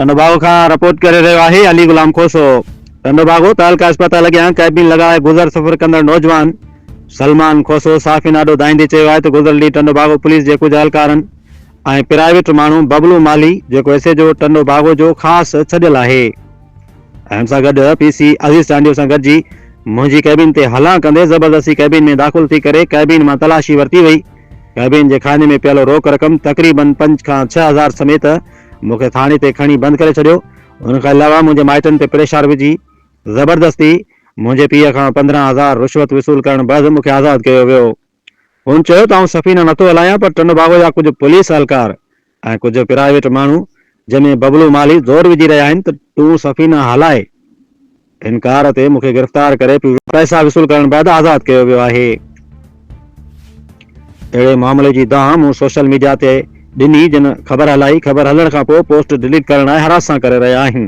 ٽنڊوباگو کان رپورٽ ڪري رهيو آهي علي غلام کوسو. ٽنڊوباگو تعلقه اسپتال اڳيان ڪئبين لڳائي گذر سفر ڪندڙ نوجوان سلمان کوسو صحافين آڏو دانهيندي چيو آهي ته گذريل ڏينهن ٽنڊوباگو پوليس جي ڪجهه اهلڪارن ۽ پرائيويٽ ماڻهو ببلو مالهي جيڪو ايس ايچ او ٽنڊوباگو جو خاص ڇڏيل آهي ۽ ان سان گڏ پي سي عزيز چانڊيو سان گڏجي منهنجي ڪئبين تي هلان ڪندي زبردستي ڪئبين ۾ داخل ٿي ڪري ڪئبين مان تلاشي ورتي وئي ڪئبين جي خاني ۾ پيل روڪ رقم تقريبن پنج کان 6000 سميت مون کي ٿاڻي تي کڻي بند ڪري ڇڏيو. ان کان علاوه منهنجي مائٽن تي پريشر وجهي زبردستي منهنجي پيء کان 15 هزار رشوت وصول ڪرڻ بعد مون کي آزاد ڪيو ويو. هن چيو ته آئون سفينه نٿو هلايان پر ٽنڊوباگو جا ڪجهه پوليس اهلڪار ۽ ڪجهه پرائيويٽ ماڻهو جنهن ۾ ببلو مالهي زور وجهي رهيا آهن ته تون سفينه هلائي. انڪار تي مون کي گرفتار ڪري پئسا وصول ڪرڻ بعد آزاد ڪيو ويو آهي. اهڙي معاملي جي دانهن مون سوشل ميڊيا تي ڏني جن خبر هلائي، خبر هلڻ کان پوء پوسٽ ڊليٽ ڪرڻ لاء هراسان ڪري رهيا آهن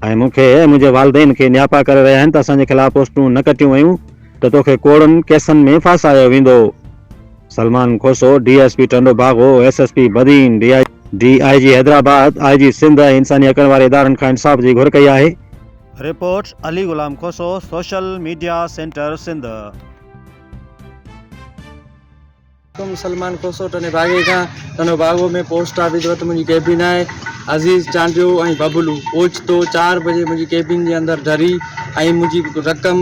۽ مون کي ۽ منهنجي والدين کي نياپا ڪري رهيا آهن ته اسان جي خلاف پوسٽون نه ڪٽيون ويون ته توکي ڪوڙن ڪيسن ۾ ڦاسايو ويندو. Salman Khoso, D S P Tando Bago, S S P Badin, D I G Hyderabad, I G Sindh ۽ انساني حقن واري ادارن کان انصاف جي گهر ڪئي آهي. Report, Ali Ghulam Khoso, social media centre Sindh. حڪم سلمان کوسو ٽنڊي باگي کان ٽنڊو باگو ۾ پوسٽ آفيس وٽ منهنجي ڪيبن آهي عزيز چانڊيو ۽ ببلو اوچتو چار بجي منهنجي ڪيبن جي اندر ڍري ۽ منهنجي رقم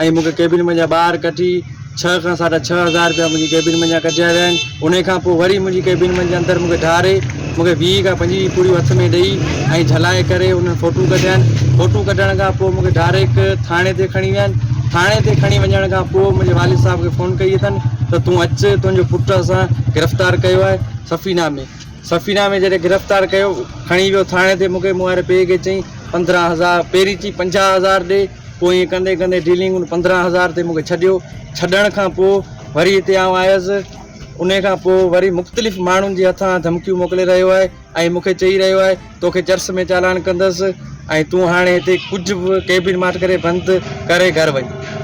۽ مون کي ڪيبن منجهان ٻاهر ڪڍي ڇهه کان ساڍا 6000 رپيا منهنجي ڪيبن منجهان ڪڍيا ويا آهن. انهي کان پوء وري منهنجي ڪيبن منجهه اندر مون کي ڍاري مون کي 20 کان 25 پڙيون هٿ ۾ ڏئي ۽ جهلائي ڪري انهن فوٽو ڪڍيا آهن. فوٽو ڪڍڻ کان پوء مون کي ڊائريڪ ٿاڻي تي کڻي ويا آهن. ٿاڻي تي کڻي وڃڻ کان پوء منهنجي والد صاحب کي فون ڪئي اٿن ته تون اچ تنهنجو پٽ اسان گرفتار ڪيو آهي سفينا ۾. سفينا ۾ جڏهن گرفتار ڪيو کڻي ويو ٿاڻي تي مون کي مون واري پيء کي چئين 15 هزار پهرين چئي 50 هزار ڏي. پوء ائين ڪندي ڪندي ڊيلنگ ان 15 هزار تي مون کي ڇڏيو. ڇڏڻ کان پوء وري هتي آئون آيس. انهي کان پوء وري مختلف ماڻهن جي هٿان ڌمڪيون موڪلي رهيو آهي ۽ مون کي چئي رهيو آهي توکي چرس ۾ چالان ڪندس ۽ تون هاڻي هتي ڪجهه به ڪيبن ماٺ ڪري بند ڪري گهر وڃ.